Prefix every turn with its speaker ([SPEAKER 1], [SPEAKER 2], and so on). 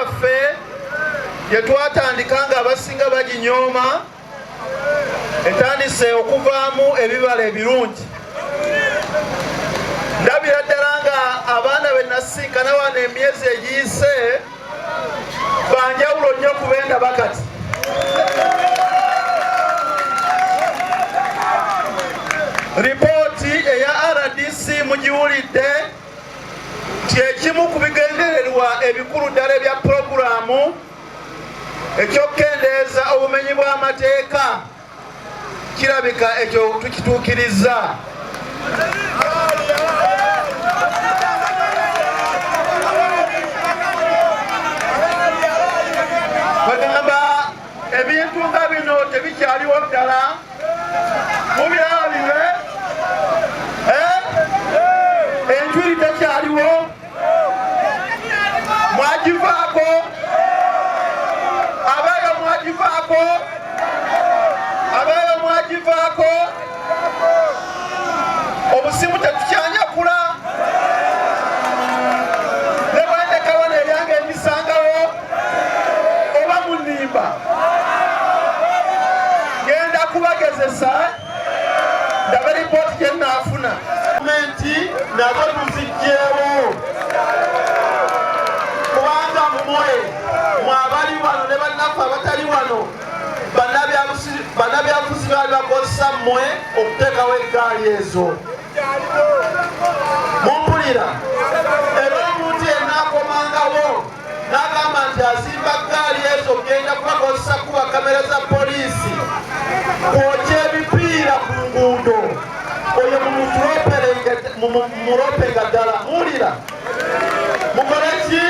[SPEAKER 1] Yaffe gye twatandika nga abasinga baginyooma etandise okuvaamu ebibala ebirungi. Ndabira ddala nga abaana be nasinkana wano emyezi egiyise banjawulo nnyo kubendaba kati. Ripooti eya RDC mugiwulidde nti ekimu ku bigendererwa ebikulu ddala ebya pulogulaamu ekyokukendeeza obumenyi bw'amateeka kirabika ekyo tukituukirizza. Bagamba ebintu nga bino tebikyaliwo ddala. Mubiraba bino eh? Enjwiri tekyaliwo, mwagivaako, abeeyo mwagivaako, abeeyo mwagivaako, obusimu tetukyanyakula, ne bwendeka wano eryange ndisangawo oba munimba. Ngenda kubagezesa ndabe ripooti gye nnaafuna. Gavumenti nazo tuzigyewo, kubanga mmwe mwe abali wano ne bannaffe abatali wano bannabyabufuzi baali bakozesa mmwe okuteekawo eggaali ezo. Mumpulira? Era omuntu yenna akomangawo n'agamba nti azimba ggaali ezo genda kubakozesa kuba kamera za poliisi kwokya ebipiira ku nguudo, oyo mumulopenga ddala. Muwulira? Mukole ki?